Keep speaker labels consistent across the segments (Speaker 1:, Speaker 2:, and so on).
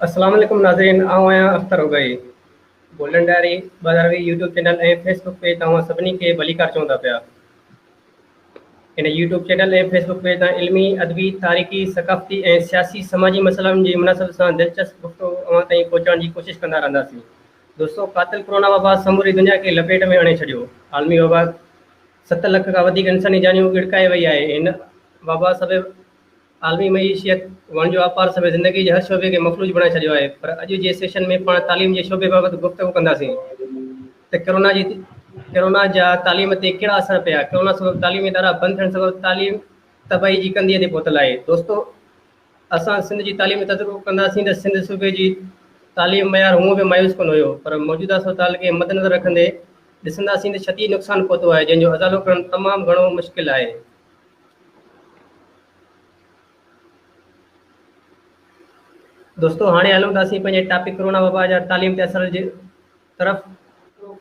Speaker 1: السلام عليڪم ناظرين آئون آهيان Akhtar Ogahi golden diary 2020 YouTube channel ۽ Facebook page تان اوهان سڀني کي ڀليڪار چون ٿا پيا. هن يوٽيوب چينل ۽ فيسبڪ پيج تان علمي، ادبي، تاريخي، ثقافتي ۽ سياسي سماجي مسئلن جي مناسبت سان دلچسپ گفتگو اوهان تائين پهچائڻ جي ڪوشش ڪندا رهنداسين. دوستو قاتل ڪرونا وبا سموري دنيا کي لپيٽ ۾ آڻي ڇڏيو. عالمي وبا 7 لک کان وڌيڪ انساني جانيون ڳڙڪائي وئي آهي. هن وبا سبب عالمي معيشت، وڻج واپار سميت زندگي جي هر شعبي کي مفلوج بڻائي ڇڏيو آهي پر اڄ جي سيشن ۾ پاڻ تعليم جي شعبي بابت گفتگو ڪنداسين ته ڪرونا جي ڪرونا جا تعليم تي ڪهڙا اثر پيا، ڪرونا سبب تعليمي ادارا بند ٿيڻ سبب تعليم تباهي جي ڪنڌيء تي پهتل آهي. دوستو اسان سنڌ جي تعليم جو تجربو ڪنداسين ته سنڌ صوبي جي تعليم معيار هونء به مايوس ڪن هيو پر موجوده صورتحال کي مدنظر رکندي ڏسنداسين ته شديد نقصان پهتو آهي جنهن جو ازالو ڪرڻ تمام گهڻو مشڪل آهي. دوستو هاڻي هلون ٿا اسين پنهنجي ٽاپڪ ڪرونا وبا جا تعليم تي اثر جي طرف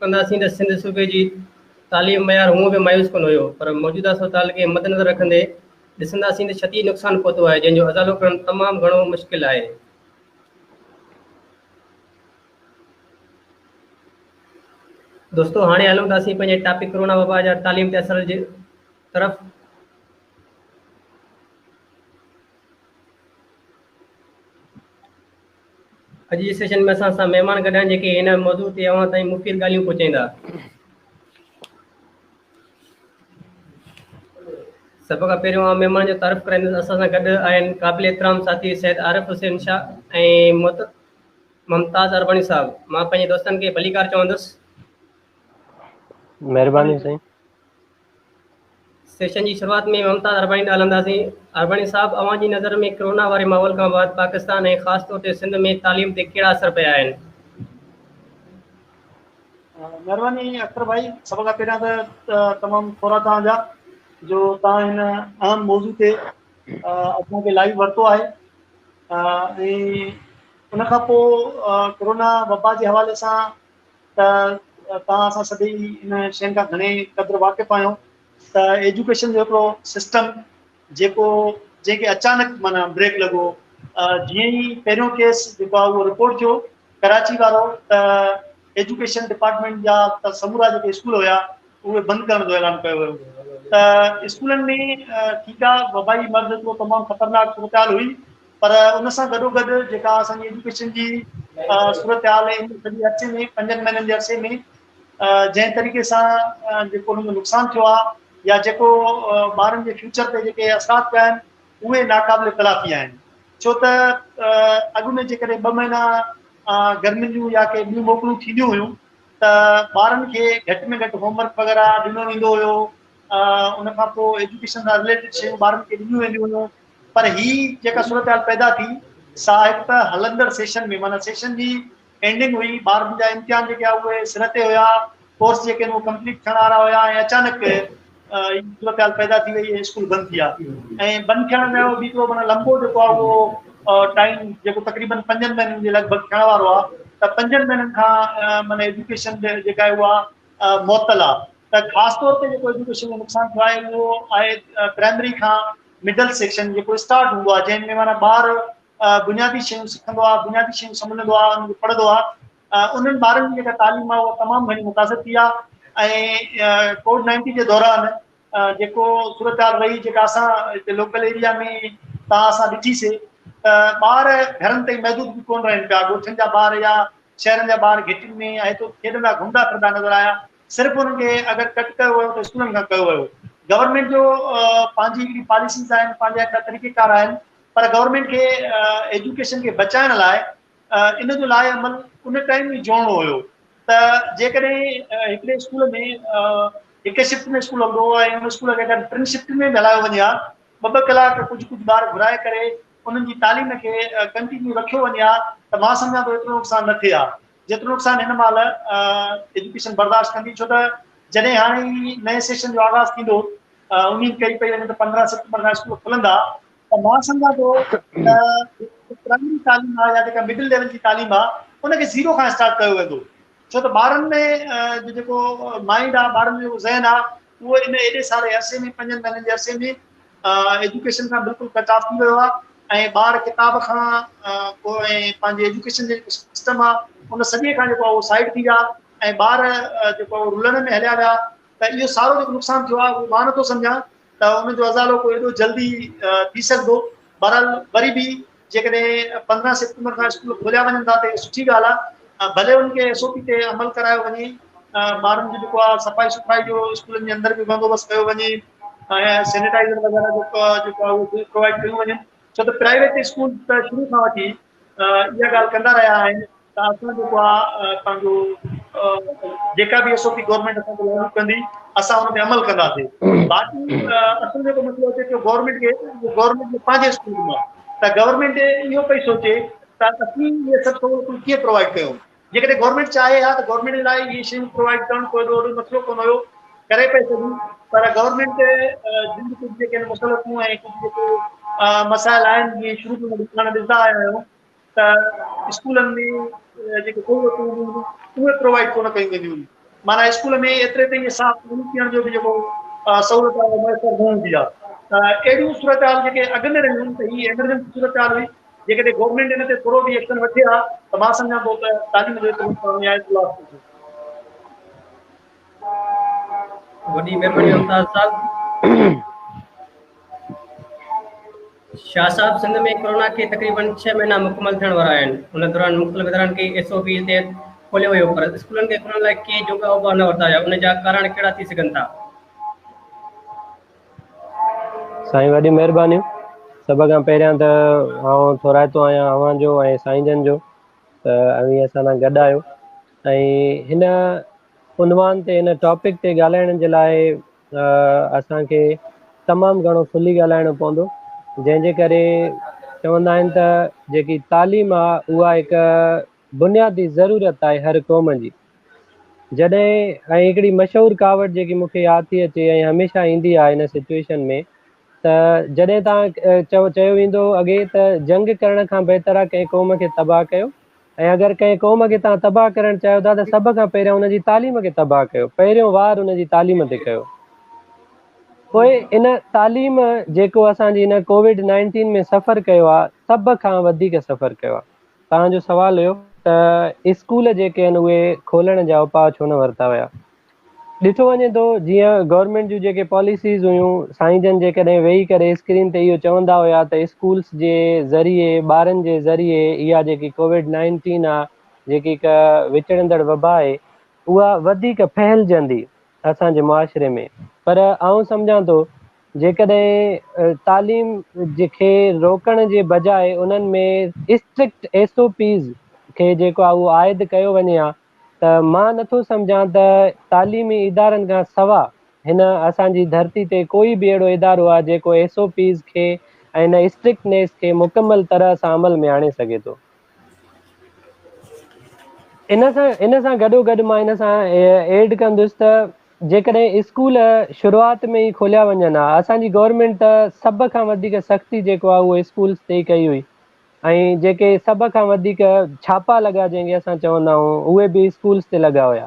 Speaker 1: ڪنداسين ته سنڌ صوبي جي تعليم معيار هونء به مايوس ڪن هيو پر موجوده صورتحال کي مدنظر رکندي ڏسنداسين ته شديد نقصان پهتو آهي جنهن جو ازالو ڪرڻ تمام گهڻو مشڪل آهي. دوستو هاڻي هلون ٿا اسين پنهنجي ٽاپڪ ڪرونا وبا جا تعليم تي اثر جي طرف. اڄ جي سيشن ۾ اسان سان مهمان گڏ آهن جيڪي هن موضوع تي اوهان تائين مفيد ڳالهيون پهچائيندا. سڀ کان پهريون آئون مهمان جو تعارف ڪرائيندس. اسان سان گڏ آهن قابل احترام ساٿي سيد عارف حسين شاهه ۽ ممتاز ارباڻي صاحب. مان پنهنجي دوستن کي ڀليڪار چوندس.
Speaker 2: مهرباني سائين.
Speaker 1: سيشن جي شروعات ۾ ممتاز ارباڻي ڏانهن هلنداسين. ارباڻي صاحب اوهان جي نظر ۾ ڪرونا واري ماحول کان بعد پاڪستان ۽ خاص طور تي سنڌ ۾ تعليم تي ڪهڙا اثر پيا آهن؟
Speaker 3: مهرباني اختر ڀائي، سڀ کان پهريان ته تمام ٿورا توهان جا جو توهان هن اهم موضوع تي اسان کي لائيو ورتو آهي ۽ ان کان پوء ڪرونا وبا جي حوالي سان ته توهان اسان سڀئي ان شين کان گهڻي قدر واقف آهيون ته ايجوڪيشن جو هڪڙو سسٽم جيڪو جنهن کي اچانڪ معنيٰ بريڪ لڳو، جيئن ئي پهريون ڪيس جيڪو آهي اهو رپورٽ ٿيو ڪراچي وارو ته ايجوڪيشن ڊپارٽمينٽ جا ته سمورا جيڪي اسڪول هيا اهي بند ڪرڻ جو اعلان ڪيو ويو ته اسڪولن ۾ ٺيڪ آهي وبائي مرض هڪڙو تمام خطرناڪ صورتحال هئي پر ان سان گڏو گڏ جيڪا اسان جي ايجوڪيشن جي صورتحال ان سڄي عرصي ۾ 5 مهينن جي عرصي ۾ جنهن طريقي سان جيڪو ان جو نقصان ٿيو آهي يا جيڪو ٻارن جي فيوچر تي جيڪي اثرات پيا آهن اهي ناقابل تلافي آهن، ڇو ته اڳ ۾ جيڪڏهن 2 مهينا گرمين جون يا ڪي ٻيون موڪلون ٿينديون هيون ته ٻارن کي گهٽ ۾ گهٽ هوم ورڪ وغيره ڏنو ويندو هيو، ان کان پوء ايجوڪيشن سان رليٽيڊ شيون ٻارن کي ڏنيون وينديون هيون، پر هي جيڪا صورتحال پيدا ٿي سا هڪ ته هلندڙ سيشن ۾ معنيٰ سيشن جي اينڊنگ هئي، ٻارن جا امتحان جيڪي اهي سر تي هيا، ڪورس جيڪي آهن اهي ڪمپليٽ ٿيڻ وارا هيا ۽ اچانڪ هي صورتحال پيدا ٿي وئي ۽ اسڪول بند ٿي ويا ۽ بند ٿيڻ جو به هڪڙو معنيٰ لمبو جيڪو آهي اهو ٽائيم جيڪو تقريبن 5 مهينن جي لڳ ڀڳ ٿيڻ وارو آهي ته 5 مهينن کان معنيٰ ايجوڪيشن جيڪا آهي اها معطل آهي ته خاص طور تي جيڪو ايجوڪيشن جو نقصان ٿيو آهي اهو آهي پرائمري کان مڊل سيڪشن جيڪو اسٽارٽ هوندو آهي جنهن ۾ معنيٰ ٻار بنيادي شيون سکندو آهي، بنيادي شيون سمجهندو آهي، انهن کي پڙهندو آهي، انهن ٻارن جي جيڪا تعليم آهي اها تمام گهڻي متاثر ٿي آهي ۽ ڪووڊ 19 جي دوران جيڪو صورتحال رهي جيڪا اسان هتي لوڪل ايريا ۾ تان اسان ڏٺي سي ته ٻار گهرن تائين محدود به ڪونه رهن پيا، ڳوٺن جا ٻار يا شهرن جا ٻار گهٽين ۾ ۽ هتو کيڏندا گهمندا ڦرندا نظر آيا، صرف انهن کي اگر ڪٽ ڪيو ويو ته اسڪولن کان ڪيو ويو. گورنمينٽ جو پنهنجي هڪڙي پاليسيز آهن، پنهنجا هڪڙا طريقيڪار آهن پر گورنمينٽ کي ايجوڪيشن کي بچائڻ لاء ان جو لاء عمل ان ٽائيم ئي جوڙڻو هيو ته جيڪڏهن هڪڙي اسڪول ۾ هڪ شفٽ ۾ اسڪول هلندو هو ۽ ان اسڪول کي اگر ٽن شفٽن ۾ به هلايو وڃي ها، ٻه ٻه ڪلاڪ ڪجهه ڪجهه ٻار گهرائي ڪري انهن جي تعليم کي ڪنٽينيو رکيو وڃي ها ته مان سمجهان ٿو ايترو نقصان نه ٿئي ها. جيترو نقصان هن مهل ايجوڪيشن برداشت ڪندي، ڇو ته جڏهن هاڻي ئي نئين سيشن جو آغاز ٿيندو، اميد ڪئي پئي وڃي ته 15 سيپٽمبر کان اسڪول کلندا ته مان سمجهان ٿو ته پرائمري تعليم آهي يا جيڪا مڊل ليول جي تعليم آهي ان کي زيرو کان اسٽارٽ ڪيو ويندو، ڇو ته ٻارن ۾ جو جيڪو مائنڊ آهي، ٻارن جو جيڪو ذهن آهي اهو ان ايڏي ساري عرصي ۾ 5 مهينن جي عرصي ۾ ايجوڪيشن کان بلڪل ڪٽ آف ٿي ويو آهي. ۽ ٻار ڪتاب کان ڪو ۽ پنهنجي ايجوڪيشن جي جيڪو سسٽم آهي ان سڄي کان جيڪو آهي اهو سائيڊ ٿي ويا ۽ ٻار جيڪو آهي رلڻ ۾ هليا ويا ته اهو سارو جيڪو نقصان ٿيو آهي اهو مان نٿو سمجهان ته ان جو ازالو ڪو ايڏو جلدي ٿي سگهندو. بهرحال وري به جيڪڏهن 15 سيپٽمبر کان اسڪول کوليا وڃن ٿا ته اهو سٺي ڳالهه آهي ڀلي ان کي ايس او پي تي عمل ڪرايو وڃي ٻارن جو جيڪو آهي صفائي سٿرائي جو اسڪولن جي اندر به بندوبست ڪيو وڃي ۽ سينيٽائزر وغيره جو جيڪو آهي اهو پرووائڊ ڪيون وڃن ڇو ته پرائيويٽ اسڪول ته شروع کان وٺي اها ڳالهه ڪندا رهيا آهن ته اسان جيڪو آهي پنهنجو جيڪا به ايس او پي گورنمينٽ اسان تي لاڳو ڪندي اسان ان تي عمل ڪنداسين باقي اصل جيڪو مسئلو اچي ٿو گورنمينٽ کي گورنمينٽ جي پنهنجي اسڪول مان ته گورنمينٽ اهو پئي سوچي ته اسين اهي سڀ سهولتون ڪيئن پرووائڊ ڪيون جيڪڏهن گورنمينٽ چاهي ها ته گورنمينٽ جي لاء اهي شيون پرووائيڊ ڪرڻ ڪو ايڏو وڏو مسئلو ڪونه هيو، ڪري پئي سگهي پر گورنمينٽ جن به ڪجهه جيڪي آهن مسلطون ۽ ڪجهه جيڪي مسائل آهن جيئن شروع کان وٺي پاڻ ڏسندا آيا آهيون ته اسڪولن ۾ جيڪي سهولتون هونديون هيون اهي پرووائيڊ ڪونه ڪيون وينديون هيون معنيٰ اسڪول ۾ ايتري تائين صاف پاڻي پيئڻ جو به جيڪو سهولت آهي ميسر نه هوندي آهي ته اهڙيون صورتحال جيڪي اڳ ۾ رهيون ته هي ايمرجنسي صورتحال هئي جيڪڏهن گورنمينٽ ان تي ٿورو به ايڪشن وٺي ها ته مان سمجهان ٿو ته تعليم جو ايترو نقصان يا ايترو لاس نه ٿئي.
Speaker 1: وڏي مهرباني ممتاز صاحب. شاهه صاحب سنڌ ۾ ڪورونا کي تقريبن 6 مهينا مڪمل ٿيڻ وارا آهن ان دوران مختلف ادارن کي ايس او پيز تحت کوليو ويو پر اسڪولن کي کولڻ لاء ڪي جوڳا اپاء نه ورتا ويا ان جا ڪارڻ ڪهڙا ٿي سگهن ٿا؟
Speaker 2: سائين وڏي مهربانيون سڀ کان پهريان ته آئون ٿورائتو آهيان اوهان جو ۽ سائين جن جو ته اوهين اسان سان گڏ آهيو ۽ هن عنوان تي هن ٽاپڪ تي ڳالهائڻ جي لاء اسان کي تمام گهڻو کلي ڳالهائڻو پوندو جنهن جي ڪري چوندا آهن ته جيڪي تعليم آهي اها هڪ بنيادي ضرورت آهي هر قوم جي جڏهن ۽ هڪڙي مشهور ڪهاوت جيڪي مون کي ياد ٿي اچي ۽ هميشه ايندي آهي هن سچويشن ۾ ته جڏهن تان چئو چيو ويندو هو اڳي ته جنگ ڪرڻ کان بهتر آهي ڪنهن قوم کي تباهه ڪيو ۽ اگر ڪنهن قوم کي تان تباهه ڪرڻ چاهيو ٿا ته سڀ کان پهريان ان جي تعليم کي تباهه ڪيو پهريون وار ان جي تعليم تي ڪيو پوء ان تعليم جيڪو اسان جي هن ڪووڊ 19 ۾ سفر ڪيو آهي سڀ کان وڌيڪ سفر ڪيو آهي توهان جو سوال هيو ته اسڪول جيڪي آهن اهي کولڻ جا اپاء ڇو نه ورتا ويا؟ ڏٺو وڃي ٿو جيئن گورنمينٽ جون جيڪي پاليسيز هيون سائين جن جيڪڏهن ويهي ڪري اسڪرين تي اهو چوندا هيا ته اسڪولس جي ذريعي ٻارن جي ذريعي اها جيڪي ڪووڊ نائنٽين آ جيڪي هڪ وچڙندڙ وبا آهي اها وڌيڪ ڦهلجندي اسان جي معاشري ۾ پر آئون سمجهان ٿو جيڪڏهن تعليم کي روڪڻ جي بجاء انهن ۾ اسٽرڪٽ ايس او پيز کي جيڪو آهي اهو عائد ڪيو وڃي ها ته مان نٿو سمجهان ته تعليمي ادارن کان سوا هن اسان جي ڌرتي تي ڪوئي به اهڙو ادارو آهي جيڪو ايس او پيز کي ۽ ان اسٽرڪٽنيس کي مڪمل طرح سان عمل ۾ آڻي سگهي ٿو. ان سان گڏو گڏ مان ان سان ايڊ ڪندس ته جيڪڏهن اسڪول شروعات ۾ ئي کوليا وڃن ها اسان جي گورنمينٽ ته سڀ کان وڌيڪ سختي جيڪو آهي اهو اسڪولس تي ئي ڪئي هئي ۽ جيڪي سڀ کان وڌيڪ ڇاپا لڳا جنهن کي اسان چوندا آهيون اهي به اسڪولس تي لڳا هيا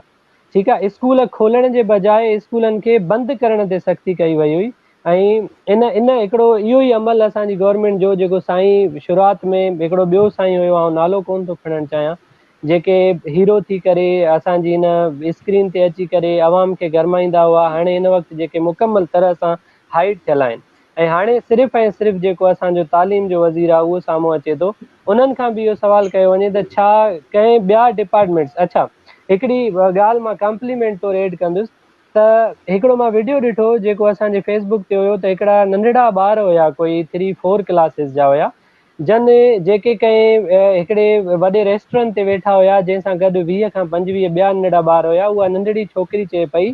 Speaker 2: ٺيڪ آهي اسڪول کولڻ جي بجاء اسڪولن کي بند ڪرڻ تي سختي ڪئي وئي هئي ۽ ان ان هڪڙو اهو ئي عمل اسان جي گورنمينٽ جو جيڪو سائين شروعات ۾ هڪڙو ٻيو سائين هيو آئون نالو ڪون ٿو کڻڻ چاهيان جيڪي هيرو ٿي ڪري اسان جي هن اسڪرين تي اچي ڪري عوام کي گرمائيندا هئا هاڻي هن وقت جيڪي مڪمل طرح سان هائيڊ ٿيل آهن ۽ هاڻي صرف ۽ صرف جيڪو اسان جو تعليم جو وزير آهي اهو سامهون اچي ٿو انهن کان به اهو سوال ڪيو وڃي ته ڇا ڪنهن ٻيا ڊپارٽمينٽس اڇا هڪڙي ڳالهه مان ڪمپليمينٽ طور ايڊ ڪندس ته هڪڙو مان وڊيو ڏٺو جيڪو اسان جي فيس بڪ تي هيو ته هڪڙا ننڍڙا ٻار هيا ڪوئي ٿري فور ڪلاسز جا هيا جن جيڪي ڪنهن هڪڙي وڏي ريسٽورنٽ تي ويٺا هيا جنهن سان گڏ 20 کان 25 ٻيا ننڍڙا ٻار هيا اها ننڍڙي ڇوڪري چئي پئي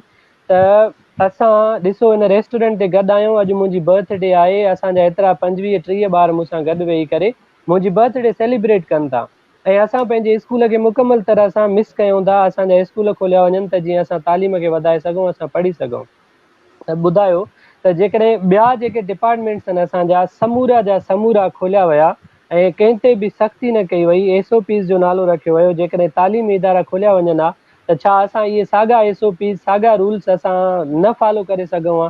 Speaker 2: ته اسان ڏسو هن ريسٽورنٽ تي گڏ آهيون اڄ منهنجي برٿ ڊي آهي اسان جا ايترا 25 30 ٻار مون سان گڏ ويهي ڪري منهنجي برٿ ڊي سيليبريٽ ڪن ٿا ۽ اسان پنهنجي اسڪول کي مڪمل طرح سان مس ڪيون ٿا اسان جا اسڪول کوليا وڃن ته جيئن اسان تعليم کي وڌائي سگهون اسان پڙهي سگهون. ته ٻڌايو ته جيڪڏهن ٻيا جيڪي ڊپارٽمينٽس آهن اسان جا سمورا جا سمورا کوليا ويا ۽ ڪنهن تي به سختي نه ڪئي وئي ايس او پيز جو نالو رکيو ويو جيڪڏهن تعليمي ادارا کوليا وڃن ها ته ڇا اسان اهي ساڳا ايس او پيز ساڳا رولس اسان نه فالو ڪري سگهون ها؟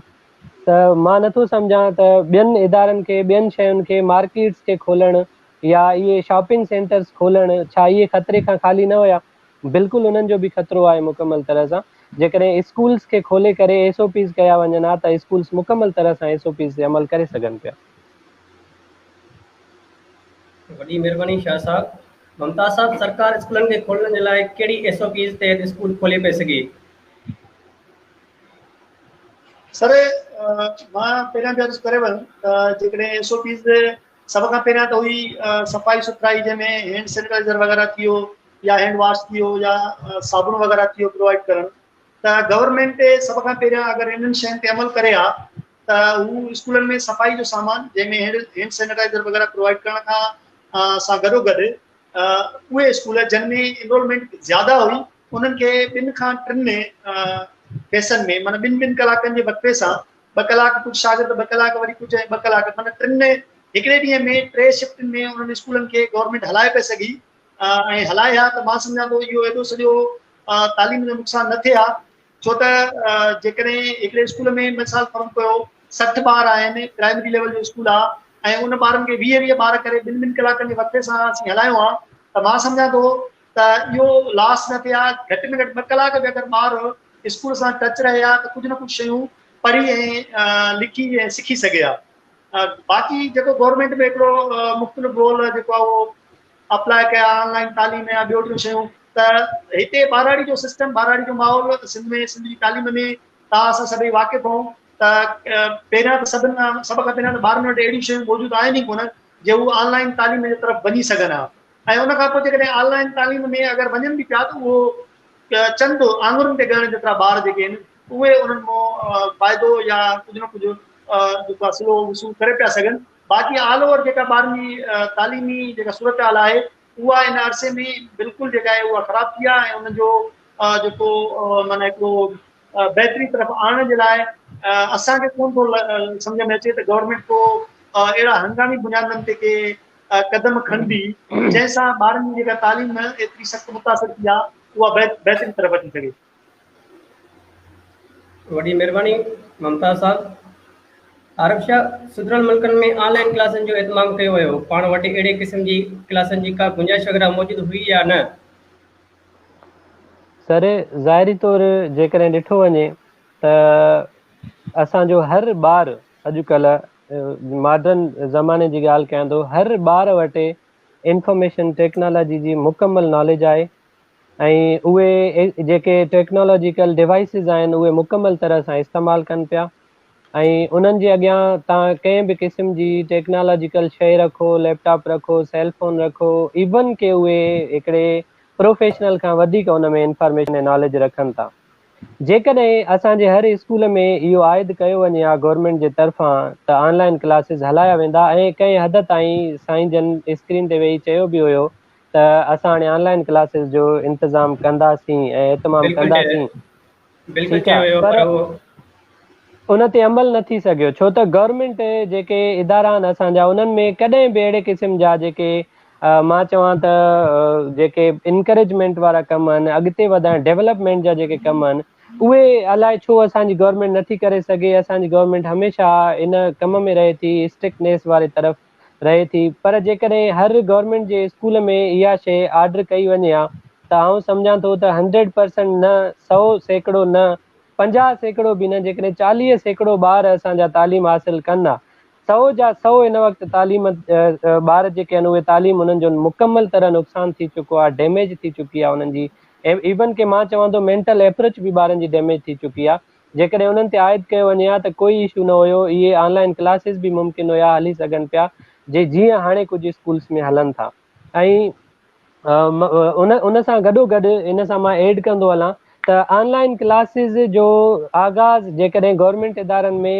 Speaker 2: ته مان نٿو سمجهان ته ٻين ادارن کي ٻين شين کي مارڪيٽس کي کولڻ يا اهي شاپنگ سينٽرز کولڻ ڇا اهي خطري کان خالي نه هيا؟ بلڪل انهن جو به خطرو آهي مڪمل طرح سان جيڪڏهن اسڪولز کي کولي ڪري ايس او پيز ڪيا وڃن ها ته اسڪولز مڪمل طرح سان ايس او پيز تي عمل ڪري سگهن پيا.
Speaker 1: وڏي مھرباني شاھ صاحب. ممتاز صاحب سرڪار اسڪولن کي کولڻ جي لاء ڪهڙي ايس او پيز تحت اسڪول کولي پئي سگهي؟
Speaker 3: سر مان پهريان به عرض ڪري ويم ته جيڪڏهن ايس او پيز سڀ کان پهريان ته هئي صفائي سٿرائي جنهن ۾ هينڊ سينيٽائزر وغيره ٿي ويو يا هينڊ واش ٿي ويو يا صابڻ وغيره ٿي ويو پرووائڊ ڪرڻ ته گورنمينٽ سڀ کان پهريان اگر انهن شين تي عمل ڪري ها ته هو اسڪولن ۾ صفائي جو سامان جنهن ۾ هينڊ سينيٽائزر وغيره پرووائڊ ڪرڻ کان سان گڏو گڏ اهي اسڪول جن ۾ انرولمينٽ زياده هئي انهن کي ٻن کان ٽن فيسن ۾ معنيٰ ٻن ٻن ڪلاڪن جي وقفي سان ٻه ڪلاڪ ڪجهه شاگرد ٻه ڪلاڪ وري ڪجهه ۽ ٻه ڪلاڪ معنيٰ ٽن هڪڙي ڏينهن ۾ ٽي شفٽن ۾ انهن اسڪولن کي گورنمينٽ هلائي پئي سگهي ۽ هلائي ها ته مان سمجهان ٿو اهو ايڏو سڄو تعليم جو نقصان نه ٿئي ها ڇو ته جيڪڏهن هڪڙي اسڪول ۾ مثال فرض ڪيو 60 ٻار آهن پرائمري ليول جو اسڪول آهي ۽ ان ٻارن کي 20 20 ٻار ڪري ٻن ٻن ڪلاڪن جي وقفي سان اسين هلايون ها ته مان سمجهان ٿو ته اهو لاس نه ٿئي ها گهٽ ۾ گهٽ ٻه ڪلاڪ به اگر ٻار اسڪول سان ٽچ رهي ها ته ڪجهه نه ڪجهه شيون پڙهي ۽ لکي ۽ سکي سگهي ها باقي جيڪو گورنمينٽ ۾ هڪڙو مختلف رول جيڪو آهي اهو اپلاء ڪيا آن لائن تعليم يا ٻيو ٽيون شيون ته هتي ٻهراڙي جو سسٽم ٻهراڙي جو ماحول سنڌ ۾ سنڌ جي تعليم ۾ توهان اسان سڀئي واقف آهيون ته پهريان ته سڀن کان سڀ کان پهريان ته ٻارن وٽ اهڙيون شيون موجود آهن ئي ڪونه جي هو آن لائن تعليم جي طرف وڃي سگهن ها ۽ ان کان پوء جيڪڏهن آن لائن تعليم ۾ اگر وڃن به پيا ته اهو چند آڱرين تي ڳڻڻ جيترا ٻار جيڪي آهن اهي انهن مان فائدو يا ڪجهه نه ڪجهه جيڪو آهي سلو وصول ڪري پيا سگهن باقي آل اوور جيڪا ٻارن جي تعليمي جيڪا صورتحال آهي اها ان عرصي ۾ بلڪل جيڪا آهي اها خراب ٿي آهي ۽ ان جو جيڪو معنيٰ هڪڙو بهتري طرف آڻڻ جي لاء اسان کي ڪون ٿو سمجهه ۾ اچي ته گورنمينٽ ڪو اهڙا هنگامي بنيادن تي ڪي قدم کڻندي جنهن سان ٻارن جي جيڪا تعليم ايتري سخت متاثر ٿي آهي اها بهتري طرف اچي سگهي.
Speaker 1: وڏي مهرباني ممتاز صاحب. عارف شاهه سڌريل ملڪن ۾ آن لائن ڪلاسن جو اهتمام ڪيو ويو پاڻ وٽ اهڙي قسم جي ڪلاسن جي ڪا گنجائش وغيره موجود هئي يا نه؟
Speaker 2: سر ظاهري طور جيڪڏهن ڏٺو وڃي ته اسان جو هر ٻار اڄڪلهه ماڊرن زماني جي ڳالهه ڪيان ٿو هر ٻار وٽ انفارميشن ٽيڪنالاجي جي مڪمل ناليج آهي ۽ اهي جيڪي ٽيڪنالاجيڪل ڊوائسز آهن اهي مڪمل طرح سان استعمال ڪن پيا ۽ انهن جي اڳيان تان ڪنهن به قسم جي ٽيڪنالاجيڪل شيء رکو ليپ ٽاپ رکو سيل فون رکو ايون ڪي اهي هڪڙي پروفيشنل کان وڌيڪ ان ۾ انفارميشن ۽ ناليج رکن ٿا جيڪڏهن اسان جي هر اسڪول ۾ اهو عائد ڪيو وڃي ها گورنمينٽ جي طرفان ته آن لائن ڪلاسز هلايا ويندا ۽ ڪنهن حد تائين سائين جن اسڪرين تي ويهي چيو به هيو ته اسان هاڻي آن لائن ڪلاسز جو انتظام ڪنداسين ۽ اهتمام ڪنداسين ٺيڪ آ پر ان تي عمل نه ٿي سگهيو ڇو ته گورنمينٽ جيڪي ادارا آهن اسان جا انهن ۾ ڪڏهن به اهڙي قسم جا جيڪي مان چوان ته جيڪي انڪريجمينٽ وارا ڪم آهن اڳتي وڌائڻ ڊيولپمينٽ جا جيڪي ڪم آهن اهي الائي ڇو اسان جي گورنمينٽ نٿي ڪري سگهي اسان جي گورنمينٽ هميشه ان ڪم ۾ رهي ٿي اسٽرڪٽنيس واري طرف رهي ٿي پر جيڪڏهن هر گورنمينٽ جي اسڪول ۾ اها شيء آرڊر ڪئي وڃي ها ته آئون سمجهان ٿو ته 100% نه 100% نه 50% به نه جيڪڏهن 40% ٻار اسان جا تعليم حاصل ڪن ها سئو جا سئو هن وقت تعليم ٻار جيڪي آهن اهي تعليم انهن جو مڪمل طرح نقصان ٿي چڪو آهي ڊيميج ٿي چڪي آهي انهن جي ايون ڪي مان چوان ٿو مينٽل ايپروچ به ٻارن جي ڊيميج ٿي چڪي آهي جيڪڏهن انهن تي عائد ڪيو وڃي ها ته ڪوئي اشو نه هيو اهي آن لائن ڪلاسز به ممڪن هيا هلي سگهن پيا جي جيئن هاڻي ڪجهه اسڪولس ۾ هلن ٿا ۽ ان ان سان گڏو گڏ ان سان مان ايڊ ڪندو هلان ته آن لائن ڪلاسز جو آغاز جيڪڏهن گورنمينٽ ادارن ۾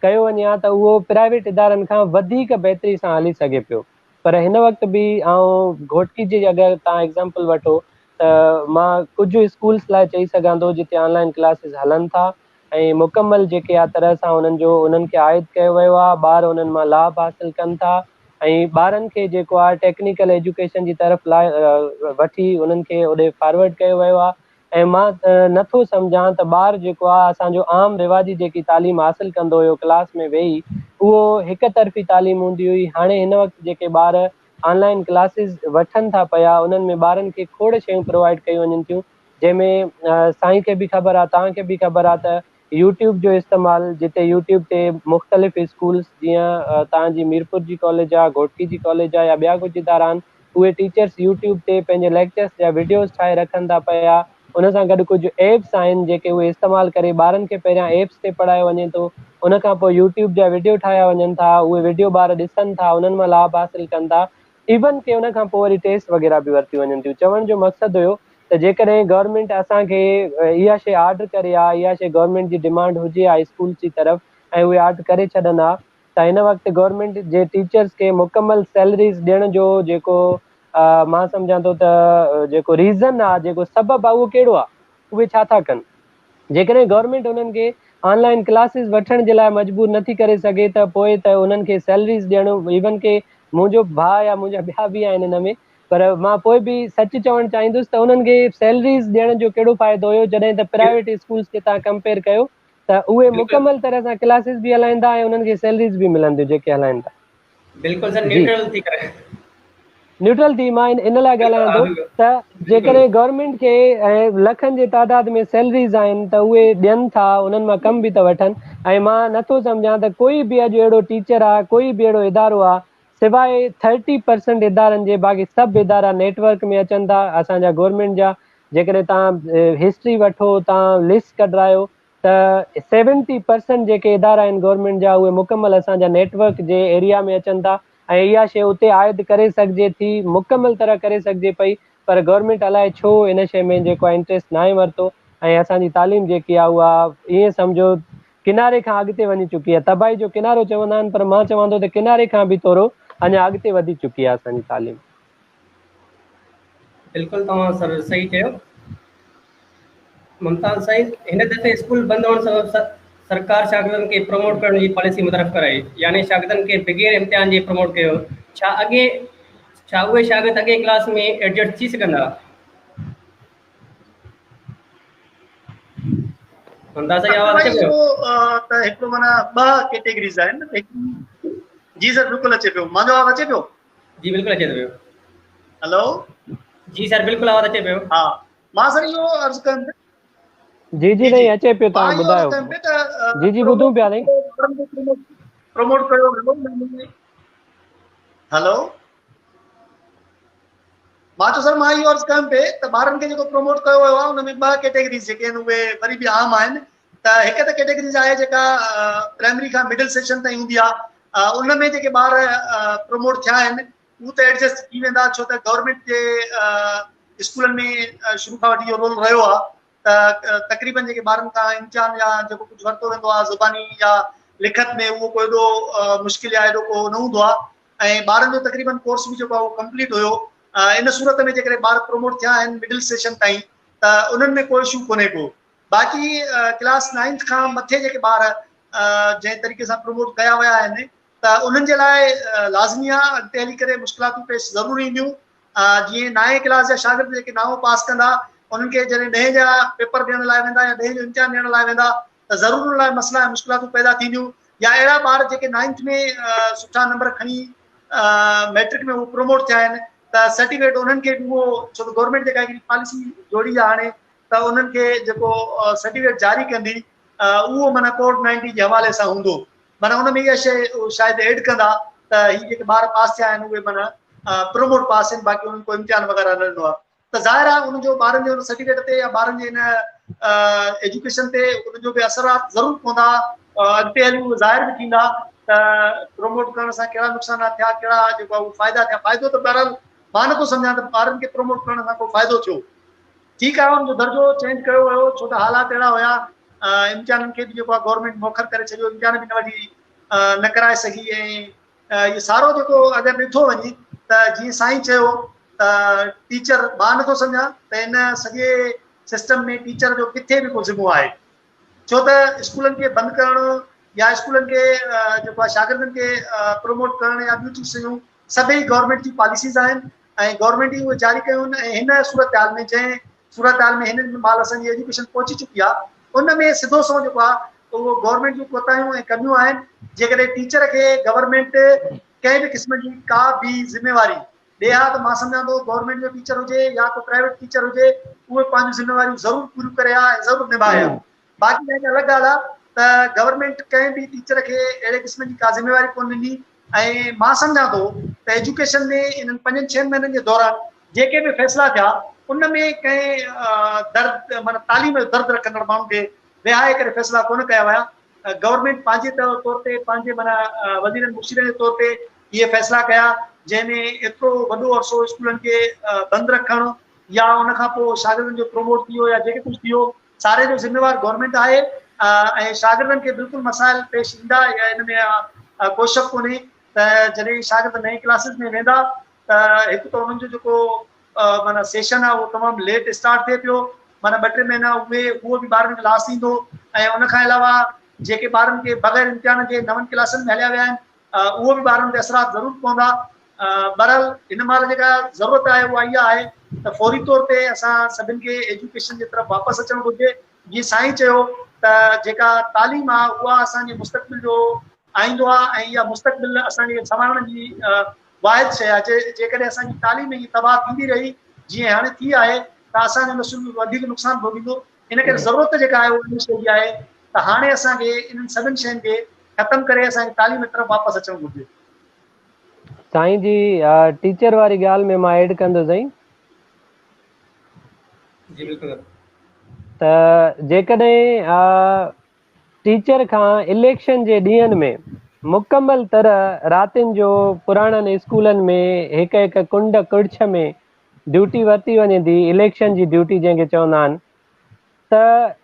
Speaker 2: ڪيو وڃي ها ته اهو پرائيويٽ ادارن کان وڌيڪ بهتري سان هلي سگهي پيو پر هن وقت به آئون گهوٽڪي جي اگر توهان ايگزامپل وٺو ته مان ڪجهه اسڪولس لاء چئي سگهان ٿو جتي آن لائن ڪلاسز هلن ٿا ۽ مڪمل جيڪي آ طرح سان انهن جو انهن کي عائد ڪيو ويو آ ٻار انهن مان لاڀ حاصل ڪن ٿا ۽ ٻارن کي جيڪو آ ٽيڪنيڪل ايجوڪيشن جي طرف لاء وٺي انهن کي اوڏي فارورڊ ڪيو ويو آ ۽ مان نٿو سمجهان ته ٻار جيڪو آ اسان جو عام رواجي جيڪي تعليم حاصل ڪندو هيو ڪلاس ۾ ويهي اهو هڪ طرفي تعليم هوندي هئي هاڻي هن وقت جيڪي ٻار آن لائين ڪلاسز وٺن ٿا پيا انهن ۾ ٻارن کي کوڙ شيون پرووائيڊ ڪيون وڃن ٿيون جنهن ۾ سائين کي به خبر آ توهان کي به خبر آ ته يوٽيوب جو استعمال جتي يوٽيوب تي مختلف اسڪولس جيئن توهان جي ميرپور جي ڪاليج آ گهوٽڪي جي ڪاليج آ يا ٻيا ڪجهه ادارا آهن اهي ٽيچرس يوٽيوب تي پنهنجي ليڪچرس جا وڊيوز ٺاهي رکن ٿا پيا ان سان گڏ ڪجهه ايپس آهن جيڪي اهي استعمال ڪري ٻارن کي پهريان ايپس تي پڙهايو وڃي ٿو ان کان پوء يوٽيوب جا وڊيو ٺاهيا وڃن ٿا اهي وڊيو ٻار ڏسن ٿا انهن مان لاڀ حاصل ڪن ٿا ايون ڪي ان کان پوء وري ٽيسٽ وغيره به ورتيون وڃن ٿيون چوڻ جو مقصد هيو ته جيڪڏهن گورنمينٽ اسان کي اها شيء آرڊر ڪري ها اها شيء گورنمينٽ جي ڊمانڊ هجي ها اسڪولس جي طرف ۽ اهي آرڊر ڪري ڇڏن ها ته هن وقت گورنمينٽ جي ٽيچرس کي مڪمل سيلريز ڏيڻ جو جيڪو مان سمجهان ٿو ته جيڪو ريزن آ جيڪو سبب آ اهو ڪهڙو آ اهي ڇا ٿا ڪن جيڪڏهن گورنمينٽ انهن کي آن لائين ڪلاسز وٺڻ جي لاء مجبور نٿي ڪري سگهي ته پوء ته انهن کي سيلريز ڏيڻ ايون ڪي منهنجو ڀاء يا منهنجا ٻيا به آهن ان ۾ پر مان پوء به سچ چوڻ چاهيندس ته انهن کي سيلريز ڏيڻ جو ڪهڙو فائدو هيو جڏهن ته پرائيويٽ اسڪولس کي توهان ڪمپيئر ڪيو ته اهي مڪمل طرح سان ڪلاسز به هلائين ٿا ۽ انهن کي سيلريز به ملن ٿيون جيڪي هلائين ٿا.
Speaker 1: بلڪل سر نيوٽرل ٿي ڪري.
Speaker 2: نيوٽرل ٿي مان ان لاء ڳالهايان ٿو ته جيڪڏهن گورنمينٽ کي ۽ لکن جي تعداد ۾ سيلريز آهن ته اهي ڏين ٿا انهن مان ڪم به ته وٺن ۽ مان نٿو سمجهان ته ڪوئي به اڄ اهڙو ٽيچر آ ڪوئي به اهڙو ادارو آ سواء ٿرٽي پرسنٽ ادارن جي باقي سڀ ادارا نيٽ ورڪ ۾ اچن ٿا اسان جا گورنمينٽ جا جيڪڏهن توهان هسٽري وٺو توهان لسٽ ڪڍرايو ته سيونٽي پرسنٽ جيڪي ادارا آهن گورنمينٽ جا اهي مڪمل اسان جا نيٽ ورڪ جي ايريا ۾ اچن ٿا ۽ اها شيء اتي عائد ڪري سگهجي ٿي مڪمل طرح ڪري سگهجي پئي پر گورنمينٽ الائي ڇو ان شيء ۾ جيڪو آهي انٽريسٽ ناهي ورتو ۽ اسان جي تعليم جيڪي آهي اها ائين سمجهو ڪناري کان اڳتي وڃي چڪي آهي تباهي جو ڪنارو چوندا آهن پر مان چوان ٿو ته ڪناري کان به ٿورو اڃا اڳتي وڌي چڪي آهي اسان جي تعليم.
Speaker 1: بلڪل توهان سر صحيح چيو. ممتاز سائين هن دفعي اسڪول بند هئڻ سبب سرڪار شاگردن کي پروموٽ ڪرڻ جي پاليسي متعارف ڪرائي يعني شاگردن کي بغير امتحان جي پروموٽ ڪيو ڇا اڳي ڇا اهي شاگرد اڳئين ڪلاس ۾ ايڊجسٽ ٿي سگهندا؟ ممتاز سائين آواز اچي پيو؟
Speaker 3: ته هڪڙو معنيٰ ٻه ڪيٽيگريز آهن جي سر بلڪل اچي پيو منهنجو آواز اچي پيو؟
Speaker 1: جي بلڪل اچي پيو.
Speaker 3: هلو
Speaker 1: جي سر بلڪل آواز اچي پيو.
Speaker 3: ها مان سر اهو عرض ڪيم پيو
Speaker 2: جي جي سائين اچي پيو توهان ٻڌايو جي جي ٻڌون پيا سائين.
Speaker 3: پروموٽ ڪيو ويو هلو مان چيو سر مان اهو عرض ڪيم پئي ته ٻارن کي جيڪو پروموٽ ڪيو ويو آهي ان ۾ ٻه ڪيٽيگريز جيڪي آهن اهي وري به عام آهن ته هڪ ته ڪيٽيگريز آهي جيڪا پرائمري کان مڊل سيڪشن تائين هوندي آهي ان ۾ جيڪي ٻار پروموٽ ٿيا آهن هو ته ايڊجسٽ ٿي ويندا ڇو ته گورنمينٽ جي اسڪولن ۾ شروع کان وٺي اهو رول رهيو آهي ته تقريبن جيڪي ٻارن کان امتحان يا جيڪو ڪجهه ورتو ويندو آهي زباني يا لکت ۾ اهو ڪو ايڏو مشڪل يا ايڏو ڪو نه هوندو آهي ۽ ٻارن جو تقريبن ڪورس به جيڪو آهي اهو ڪمپليٽ هيو ان صورت ۾ جيڪڏهن ٻار پروموٽ ٿيا آهن مڊل سيشن تائين ته انهن ۾ ڪو اشو ڪونهي ڪو باقي ڪلاس نائنٿ کان مٿي جيڪي ٻار جنهن طريقي سان پروموٽ ڪيا ويا آهن ته انهن جي لاء لازمي آهي اڳتي هلي ڪري مشڪلاتون پيش ضرور اينديون جيئن نائين ڪلاس جا شاگرد جيڪي نائون پاس ڪندا انهن کي جڏهن ڏهين جا پيپر ڏيڻ لاء ويندا يا ڏهين جو امتحان ڏيڻ لاء ويندا ته ضرور ان لاء مسئلا ۽ مشڪلاتون پيدا ٿينديون يا اهڙا ٻار جيڪي نائنٿ ۾ سٺا نمبر کڻي ميٽرڪ ۾ هو پروموٽ ٿيا آهن ته سرٽيفڪيٽ انهن کي به اهو ڇو ته گورنمينٽ جيڪا هڪڙي پاليسي جوڙي آهي هاڻي ته انهن کي جيڪو سرٽيفڪيٽ جاري ڪندي اهو معنيٰ ڪووڊ نائنٽين جي حوالي سان هوندو معنيٰ ان ۾ اها شيء شايد ايڊ ڪندا ته هي جيڪي ٻار پاس ٿيا آهن اهي معنيٰ پروموٽ پاس آهن باقي انهن ڪو امتحان وغيره نه ڏنو آهي ته ظاهر آهي ان جو ٻارن جي ان سرٽيفڪيٽ تي يا ٻارن جي ان ايجوڪيشن تي ان جو به اثرات ضرور پوندا اڳتي هلي اهي ظاهر به ٿيندا ته پروموٽ ڪرڻ سان ڪهڙا نقصانات ٿيا ڪهڙا جيڪو آهي فائدا ٿيا فائدو ته بهرحال مان نٿو سمجهان ته ٻارن کي پروموٽ ڪرڻ سان ڪو فائدو ٿيو ٺيڪ آهي ان جو درجو چينج ڪيو ويو ڇو ته حالات اهڙا هيا امتحانن کي به جيڪو آهي گورنمينٽ موخر ڪري ڇڏيو امتحان به نه وٺي نه ڪرائي سگهي ۽ اهو سارو جيڪو اگر ڏٺو وڃي ته جيئن سائين چيو ته ٽيچر مان نٿو سمجهان ته ان سڄي سسٽم ۾ ٽيچر جو ڪٿي به ڪو ذمو آهي ڇو ته اسڪولن کي بند ڪرڻ يا اسڪولن کي جيڪو آهي شاگردن کي پروموٽ ڪرڻ يا ٻيون شيون سڀئي گورنمينٽ جي پاليسيز آهن ۽ گورنمينٽ ئي اهي جاري ڪيون آهن ۽ هن صورتحال ۾ جنهن صورتحال ۾ هن مهل اسان جي ايجوڪيشن پهچي چڪي آهي ان ۾ سڌو سنئون جيڪو آهي اهو گورنمينٽ جون ڪوتاهيون ۽ ڪميون آهن. جيڪڏهن ٽيچر کي گورنمينٽ ڪنهن به قسم جي ڪا به ذميواري ڏي ها ته مان سمجهان ٿو گورنمينٽ جو ٽيچر هجي يا ڪو پرائيويٽ ٽيچر هجي اهي پنهنجون ذميواريون ضرور پوريون ڪري ها ۽ ضرور نڀائي ها. باقي اها هڪ الڳ ڳالهه آهي ته گورنمينٽ ڪنهن به ٽيچر کي اهڙي قسم جي ڪا ذميواري ڪونه ڏني ۽ مان سمجهان ٿو ته ايجوڪيشن ۾ انهن پنجن ڇهن مهينن جي دوران جيڪي به فيصلا ٿيا ان ۾ ڪنهن درد معنيٰ تعليم جو درد رکندڙ ماڻهو کي ويهاري ڪري فيصلا ڪونه ڪيا ويا. گورنمينٽ پنهنجي طور تي پنهنجي معنيٰ وزيرن مشيرن جي طور تي اهي فيصلا ڪيا جنهن ۾ ايترو وڏو عرصو اسڪولن کي بند رکڻ يا ان کان پوء شاگردن جو پروموٽ ٿي ويو يا جيڪي ڪجهه ٿي ويو ساري جو ذميوار گورنمينٽ آهي ۽ شاگردن کي بلڪل مسائل پيش ايندا يا ان ۾ ڪو شڪ ڪونهي ته جڏهن شاگرد نئين ڪلاسز ۾ ويندا ته هڪ ته انهن جو جيڪو معنيٰ سيشن آهي اهو تمام ليٽ اسٽارٽ ٿئي پيو معنيٰ ٻه ٽي مهينا اهي اهو به ٻارن کي لاس ايندو ۽ ان کان علاوه جيڪي ٻارن کي بغير امتحان جي نون ڪلاسن ۾ هليا ويا آهن اهو به ٻارن تي اثرات ضرور پوندا. بهرحال هن مهل جيڪا ضرورت آهي اها اها آهي ته فوري طور تي اسان سڀن کي ايجوڪيشن جي طرف واپس اچڻ گهرجي. جيئن سائين چيو ته جيڪا تعليم آهي اها اسان جي مستقبل جو آئيندو آهي ۽ اها مستقبل اسان جي سنوارڻ جي واحد شيء آهي. جيڪڏهن اسان جي تعليم ائين تباهه ٿيندي رهي جيئن هاڻي ٿي آهي ته اسان جو نسل وڌيڪ نقصان ڀوڳيندو. ان ڪري ضرورت جيڪا آهي اها ان شيء جي آهي ته هاڻي اسان کي انهن سڀن شين کي ختم ڪري اسان کي تعليم جي طرف واپس اچڻ گهرجي.
Speaker 2: سائين جي ٽيچر واري ڳالهه ۾ مان ايڊ ڪندس سائين.
Speaker 1: جي بلڪل.
Speaker 2: ته جيڪڏهن ٽيچر کان اليڪشن جي ڏينهن ۾ مڪمل طرح راتين جو پراڻن اسڪولن ۾ هڪ هڪ ڪنڊ ڪڙڇ ۾ ڊيوٽي ورتي وڃي ٿي اليڪشن جي ڊيوٽي جنهن کي چوندا آهن ته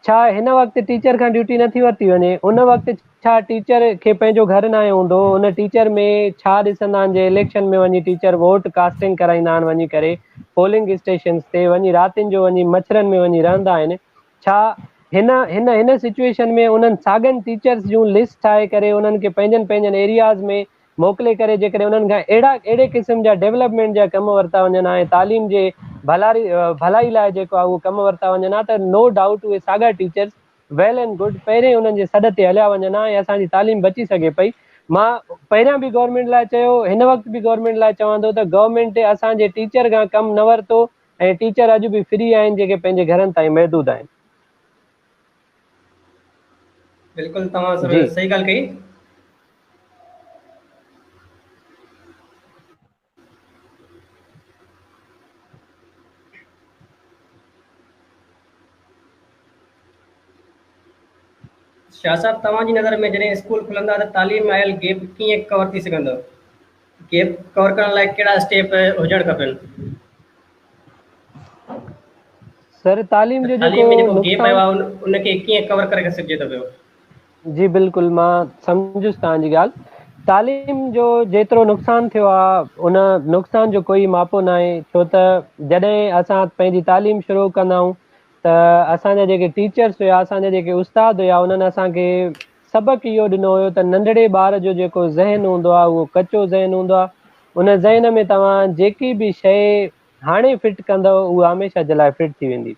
Speaker 2: ڇا هن وقت ٽيچر کان ڊيوٽي نٿي ورتي وڃي؟ ان وقت ڇا ٽيچر کي پنهنجو گهر ناهي هوندو؟ ان ٽيچر ۾ ڇا ڏسندا آهن جي اليڪشن ۾ وڃي ٽيچر ووٽ ڪاسٽنگ ڪرائيندا آهن وڃي ڪري پولنگ اسٽيشنز تي وڃي راتين جو وڃي مڇرن ۾ وڃي رهندا آهن ڇا هن هن هن سچوئيشن ۾ انهن ساڳن ٽيچرز جون لسٽ ٺاهي ڪري انهن کي پنهنجن پنهنجن ايرياز ۾ موڪلي ڪري جيڪڏهن انهن کان اهڙا اهڙي قسم جا ڊولپمينٽ جا ڪم ورتا وڃن ها ۽ تعليم جي ڀلاري ڀلائي لاء جيڪو آهي اهو ڪم ورتا وڃن ها ته نو ڊائوٽ اهي ساڳا ٽيچرس ويل اينڊ گڊ پهرين انهن جي سڏ تي هليا وڃن ها ۽ اسان جي تعليم بچي سگهي پئي. مان پهريان به گورنمينٽ لاء چيو هن وقت به گورنمينٽ لاء چوان ٿو ته گورنمينٽ اسان جي ٽيچر کان ڪم نه ورتو ۽ ٽيچر اڄ به فري آهن جيڪي پنهنجي گهرن تائين محدود آهن.
Speaker 1: بلڪل توهان صحيح ڳالهه ڪئي. شاهه صاحب توهان جي نظر ۾ جڏهن اسڪول کلندا ته تعليم ۾ آيل گيپ ڪيئن ڪور ٿي سگهندو؟ گيپ ڪور ڪرڻ لاء ڪهڙا اسٽيپ هجڻ کپن؟
Speaker 2: سر تعليم جو
Speaker 1: تعليم ۾ جيڪو گيپ آيو آهي ان کي ڪيئن ڪور ڪري سگهجي ٿو پيو؟
Speaker 2: جي بلڪل مان سمجهيس توهان جي ڳالهه. تعليم جو جيترو نقصان ٿيو آ ان نقصان جو ڪوئي ماپو ناهي ڇو ته جڏهن اسان پنهنجي تعليم شروع ڪندا آهيون ته اسان جا جيڪي ٽيچرس هيا اسان جا جيڪي استاد هيا انهن اسان کي سبق اهو ڏنو هيو ته ننڍڙي ٻار جو جيڪو ذهن هوندو آ اهو ڪچو ذهن هوندو آ ان ذهن ۾ توهان جيڪي به شيء هاڻي فٽ ڪندؤ اها هميشه جي لاء فٽ ٿي ويندي.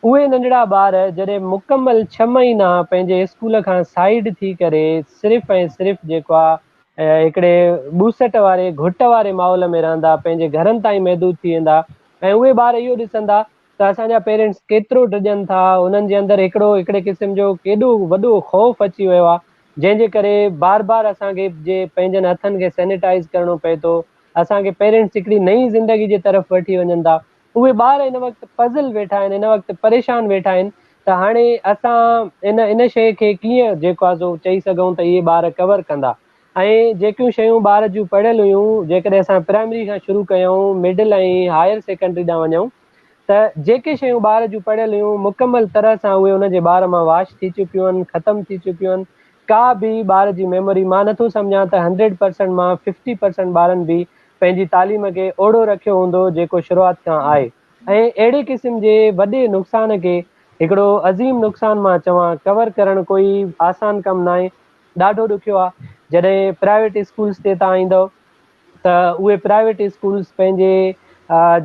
Speaker 2: اهي ننڍڙا ٻار جڏهن مڪمل ڇهه مهينا پنهنجي اسڪول کان سائيڊ ٿي ڪري صرف ۽ صرف جيڪو آ هڪڙي ٻوسٽ واري گهٽ واري ماحول ۾ رهندا پنهنجي گهرن تائين محدود ٿي ويندا ۽ اهي ٻار اهو ڏسندا ته اسان جا پيرنٽس ڪيترو ڊڄن ٿا انهن جي اندر هڪڙو هڪڙي قسم جو ڪيڏو وڏو خوف اچي ويو آ جنهن جي ڪري بار بار اسان کي جي پنهنجن هٿن کي سينيٽائيز ڪرڻو پئي ٿو اسان کي پيرنٽس هڪڙي نئين زندگي جي طرف وٺي وڃن ٿا اهي ٻار هن وقت پزل ويٺا آهن، هن وقت پريشان ويٺا آهن ته هاڻي اسان ان ان شيء کي ڪيئن جيڪو آهي سو چئي سگهون ته اهي ٻار ڪور ڪندا ۽ جيڪيون شيون ٻار جون پڙهيل هيون جيڪڏهن اسان پرائمري کان شروع ڪيون مڊل ۽ هائر سيڪنڊري ڏانهن وڃون ته جيڪي شيون ٻار جون پڙهيل هيون مڪمل طرح سان اهي ان جي ٻار مان واش ٿي چڪيون آهن ختم ٿي چڪيون آهن ڪا به ٻار جي ميموري مان نٿو سمجهان ته هنڊريڊ پرسنٽ مان ففٽي پرسنٽ ٻارن به پنهنجي تعليم کي اوڙو رکيو هوندو جيڪو شروعات کان آهي ۽ اهڙي قسم جي وڏي نقصان کي هڪڙو عظيم نقصان مان چوان ڪور ڪرڻ ڪوئي آسان ڪم ناهي ڏاڍو ڏکيو آهي جڏهن پرائيويٽ اسڪولس تي توهان ايندؤ ته اهي پرائيويٽ اسڪولس پنهنجي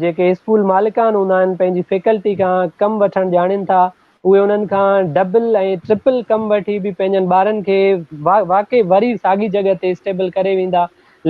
Speaker 2: جيڪي اسڪول مالڪان هوندا آهن پنهنجي فيڪلٽي کان ڪم وٺڻ ڄاڻين ٿا، اهي انهن کان ڊبل ۽ ٽرپل ڪم وٺي به پنهنجن ٻارن کي واقعي وري ساڳي جڳهه تي اسٽيبل ڪري ويندا،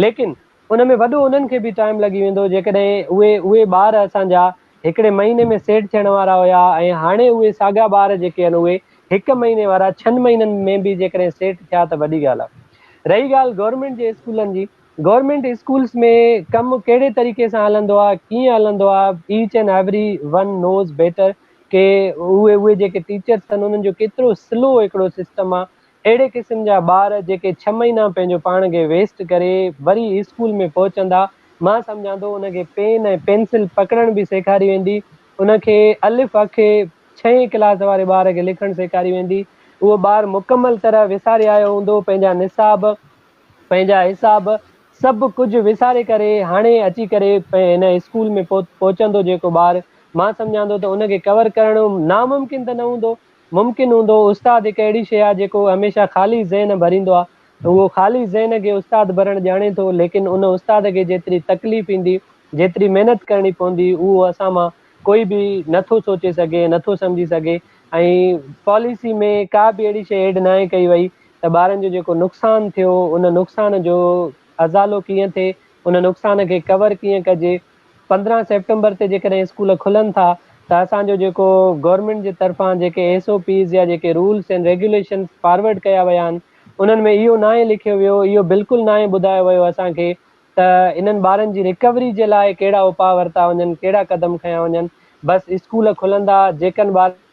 Speaker 2: ليڪن ان ۾ وڏو انهن کي به ٽائيم لڳي ويندو. جيڪڏهن اهي اهي ٻار اسان جا هڪڙي مهيني ۾ سيٽ ٿيڻ وارا هيا ۽ هاڻي اهي ساڳا ٻار جيڪي آهن اهي هڪ مهيني وارا ڇهن مهينن ۾ به جيڪڏهن سيٽ ٿيا ته وڏي ڳالهه آهي. رهي ڳالهه گورنمينٽ جي اسڪولن جي، گورنمينٽ اسڪولس ۾ ڪم ڪهڙي طريقي سان هلندو آهي، ڪيئن هلندو آهي، each and every one knows better ڪي اهي اهي جيڪي ٽيچرس آهن انهن جو ڪيترو سلو هڪڙو سسٽم آهي. اهڙي قسم جا ٻار جيڪي ڇهه مهينا پنهنجو پاڻ کي ويسٽ ڪري وري اسڪول ۾ پهچندا، مان سمجهان ٿو ان کي پين ۽ پينسل پڪڙڻ به سيکاري ويندي، ان کي الف اکي ڇهين ڪلاس واري ٻار کي لکڻ سيکاري ويندي، اهو ٻار مڪمل طرح وساري آيو هوندو پنهنجا نصاب، پنهنجا حساب سڀ ڪجهه وساري ڪري هاڻي اچي ڪري هن اسڪول ۾ پهچندو جيڪو ٻار، مان سمجهان ٿو ته ان کي ڪور ڪرڻ ناممڪن ته نه هوندو، ممڪن هوندو. استاد هڪ اهڙي شيء آهي جيڪو هميشه خالي ذهن ڀريندو آهي، اهو خالي ذهن کي استاد ڀرڻ ڄاڻي ٿو، ليڪن ان استاد کي جيتري تڪليف ايندي، جيتري محنت ڪرڻي پوندي، اهو اسان مان ڪوئي به نه ٿو سوچي سگهي ۽ نه ٿو سمجهي سگهي ۽ پاليسي ۾ ڪا به اهڙي شيء ايڊ ناهي ڪئي وئي ته ٻارن جو جيڪو نقصان ٿيو ان نقصان جو ازالو ڪيئن ٿئي، ان نقصان کي ڪور ڪيئن ڪجي. 15 سيپٽمبر تي جيڪڏهن اسڪول کلن ٿا ته اسان جو جيڪو گورنمينٽ جي طرفان جيڪي ايس او پيز يا جيڪي رولس اينڊ ريگيوليشنز فارورڊ ڪيا ويا آهن انهن ۾ اهو ناهي لکيو ويو، اهو بلڪل ناهي ٻڌايو ويو اسان کي ته انهن ٻارن جي رڪوري جي لاء ڪهڙا اپاء ورتا وڃن، ڪهڙا قدم کنيا وڃن، بس اسڪول کلندا جيڪن ٻارن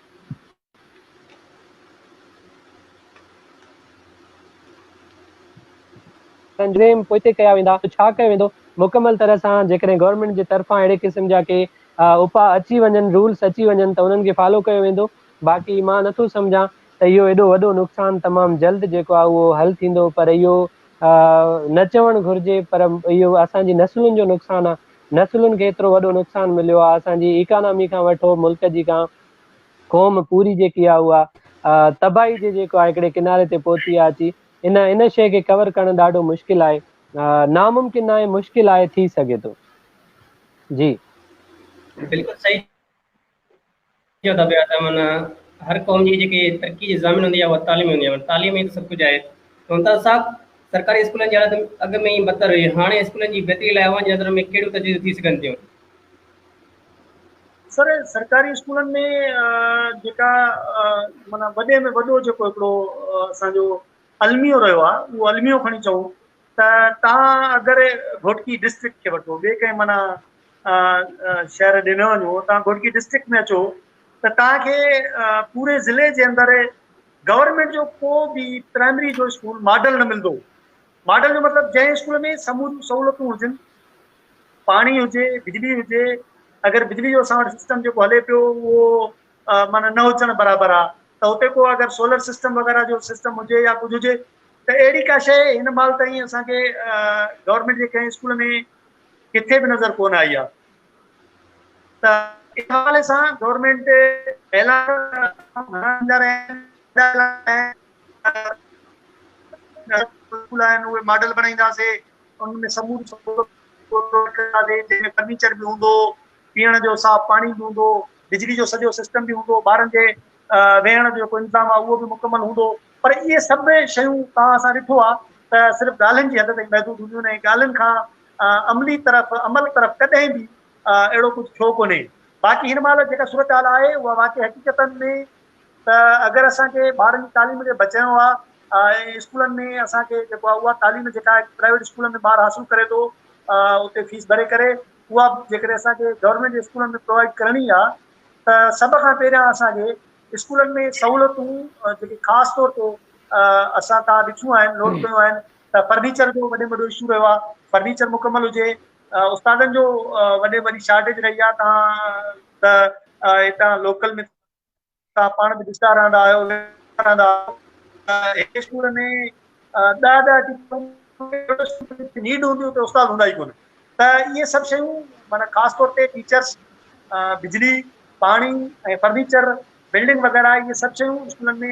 Speaker 2: جو ايگزيم پوئتي ڪيا ويندا، ڇا ڪيو ويندو، مڪمل طرح سان جيڪڏهن گورنمينٽ جي طرفان اهڙي قسم جا ڪي اپاء اچي وڃن، رولس اچي وڃن ته انهن کي فالو ڪيو ويندو، باقي مان نٿو سمجهان ته اهو ايڏو وڏو نقصان تمام جلد جيڪو آهي اهو حل ٿيندو پر اهو نه چوڻ گهرجي پر اهو اسان جي نسلن جو نقصان آهي، نسلن کي ايترو وڏو نقصان مليو آهي، اسان جي ايڪانامي کان وٺو ملڪ جي کان قوم پوري جيڪي آهي اها تباهي جي جيڪو آهي هڪڙي ڪناري تي پهتي آهي اچي ان ان شيء کي ڪور ڪرڻ ڏاڍو مشڪل آهي، ناممڪن ناهي مشڪل آهي ٿي سگهي ٿو. جي.
Speaker 1: بلڪل صحيح چئو ٿا پيا ته معنيٰ هر قوم جي جيڪي ترقي جي ضامن هوندي آهي اها تعليم هوندي آهي، تعليم ئي ته سڀ ڪجهه آهي. ممتاز صاحب سرڪاري اسڪولن جي حالت اڳ ۾ ئي بدتر هئي، هاڻي اسڪولن جي بهتري لاء اوهان جي نظر ۾ ڪهڙيون تجويزون ٿي سگهن ٿيون؟
Speaker 3: سر سرڪاري اسڪولن ۾ جيڪا معنيٰ وڏي ۾ وڏو جيڪو هڪڙو اسان جو الميو رهيو آهي اهو الميو کڻي چئون ته توهان اگر گهوٽڪي ڊسٽرڪٽ کي وٺو ٻئي ڪنهن معنيٰ شهر ڏي نه وڃو توهان گهوٽڪي ڊسٽرڪٽ ۾ اچو ته توهان کي پوري ضلعي جي اندر گورنمينٽ جو ڪو به پرائمري جو اسڪول ماڊل نه ملندو. ماڊل جو مطلب جنهن اسڪول ۾ سموريون سهولتون هجن، پاڻي هجي، بجلي هجي، اگر بجلي جو اسان وٽ سسٽم جيڪو هلي پيو اهو معنيٰ نه هجڻ برابر آ ته اتي ڪو اگر سولر سسٽم وغيره جو سسٽم هجي يا ڪجهه هجي ته اهڙي ڪا شيء هن مهل تائين اسان کي گورنمينٽ جي ڪنهن اسڪول ۾ ڪٿي به نظر ڪونه آئي آ ته ان حوالي سان گورنمينٽ اعلان گهڻا ڏيندا رهيا آهن اسڪول آهن اهي ماڊل بڻائينداسي ان ۾ سموري سهولتون جنهن ۾ فرنيچر به هوندو، پيئڻ جو صاف پاڻي به هوندو، بجلي جو سڄو سسٽم به هوندو، ٻارن جي ويهڻ جو جيڪو انتظام آهي اهو به مڪمل هوندو، پر اهي سڀ شيون توهان اسان ڏٺو آهي ته صرف ڳالهين جي حد تائين محدود هونديون آهن ۽ ڳالهين کان عملي طرف عمل طرف ڪڏهن به اهڙو ڪجهه ٿيو ڪونهي. باقي هن مهل جيڪا صورتحال آهي اها واقعي حقيقتن ۾ ته اگر اسان کي ٻارن جي تعليم کي بچائڻو آهي ۽ اسڪولن ۾ اسان کي جيڪو آهي اها تعليم جيڪا پرائيويٽ اسڪولن ۾ ٻار حاصل ڪري ٿو اتي فيس ڀري ڪري اها جيڪڏهن اسان کي گورنمينٽ جي اسڪولن ۾ پرووائيڊ ڪرڻي آهي ته سڀ کان پهريان اسان کي اسڪولن ۾ سهولتون جيڪي خاص طور تي اسان تان ڏٺيون آهن نوٽ ڪيون آهن ته فرنيچر جو وڏي ۾ وڏو اشو رهيو آهي فرنيچر مڪمل هجي استادن جو وڏي وڏي شارٽيج رهي آهي تان ته هتان لوڪل ۾ توهان پاڻ به ڏسندا رهندا آهيو رهندا آهيو هڪ اسڪول ۾ ڏهه ڏهه ٽيچر نيڊ هوندي اتي استاد هوندا ئي ڪونه ته اهي سڀ شيون معنيٰ خاص طور تي ٽيچرس بجلي پاڻي ۽ فرنيچر بلڊنگ وغيره اهي سڀ شيون اسڪولن ۾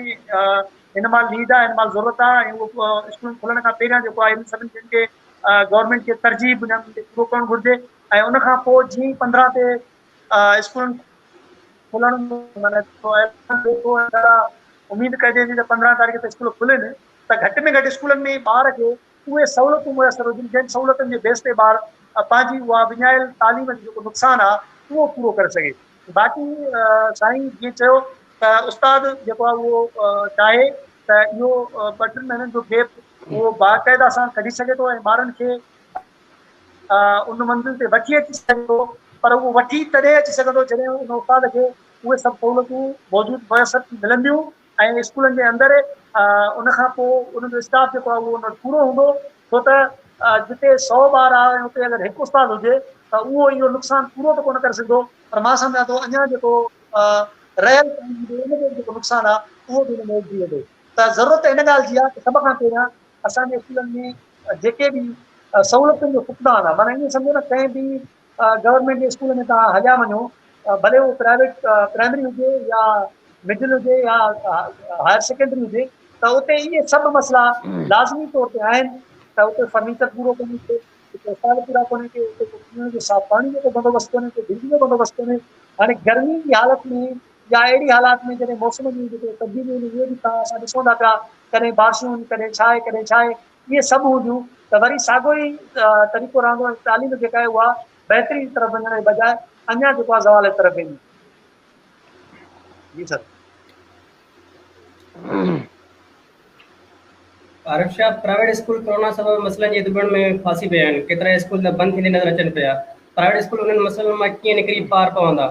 Speaker 3: هن مهل نيڊ آهي هن مهل ضرورت آهي ۽ اهو اسڪولن کلڻ کان پهريان جيڪو آهي انهن سڀني شين کي گورنمينٽ کي ترجيح بنيادن تي پورو ڪرڻ گهرجي. ۽ ان کان پوء جيئن ئي 15 تي اسڪولن کلڻ معنيٰ اميد ڪجي ٿي ته 15 تاريخ تي اسڪول کلن ته گهٽ ۾ گهٽ اسڪولن ۾ ٻار کي اهي سهولتون ميسر هجن جن سهولتن جي بيس تي ٻار پنهنجي اها وڃايل تعليم جو جيڪو نقصان آهي اهو پورو ڪري سگهي. باقي سائين جيئن چيو ته استاد جيڪو آهي اهو چاهي ته اهو ٻه ٽن مهينن جو گيپ اهو باقاعده سان ڪڍي سگهي ٿو ۽ ٻارن کي ان منزل تي وٺي اچي سگهي ٿو پر اهو وٺي تڏهن اچي سگهندو جڏهن ان استاد کي اهي سڀ سهولتون موجود ميسر ٿي ملنديون ۽ اسڪولن جي اندر ان کان پوء ان جو اسٽاف جيڪو آهي اهو ان وٽ پورو هوندو ڇو ته جتي سو ٻار آهي ۽ اتي اگر هڪ استاد هجي ته اهو اهو نقصان پورو ته ڪونه ڪري سگهندو پر مان سمجهان ٿو اڃا جيڪو رهيل ٽائيم هوندو ان جو جيڪو نقصان آهي اهو به ان ۾ اچي ويندو ته ضرورت ان ڳالهه جي آهي ته سڀ کان پهريان اسان جي اسڪولن ۾ جيڪي به سهولتن جو فقدان آهي معنيٰ ائين سمجهو نه ڪنهن به گورنمينٽ جي اسڪول ۾ توهان هليا وڃو ڀلي اهو پرائيويٽ پرائمري هجي يا مڊل هجي يا هائر سيڪنڊري هجي ته اتي اهي سڀ مسئلا لازمي طور تي آهن ته اتي فرنيچر پورو ڪونهي ڪو اتي استاد پورا ڪونهي ڪي اتي ڪو پيئڻ جو صاف پاڻي جو ڪو بندوبست ڪونهي ڪو بجلي جو بندوبست ڪونهي هاڻي گرمي جي حالت ۾ يا اهڙي حالات ۾ جڏهن موسم جون جيڪي تبديليون آهن اهي به توهان اسان ڏسون ٿا پيا ڪڏهن بارشون آهن ڪڏهن ڇا آهي ڪڏهن ڇا آهي اهي سڀ هونديون ته وري ساڳيو ئي طريقو رهندو ۽ تعليم جيڪا آهي اها بهتري جي طرف وڃڻ جي بجاء اڃا جيڪو آهي زوال جي طرف ويندي. جي sir.
Speaker 1: Arif Shah, private school corona سبب مسئلن جي ڌٻڻ ۾ ڦاسي پيا آهن، ڪيترائي اسڪول ته بند ٿيندي نظر اچن پيا، پرائيويٽ اسڪول انهن مسئلن مان ڪيئن نڪري پار پوندا؟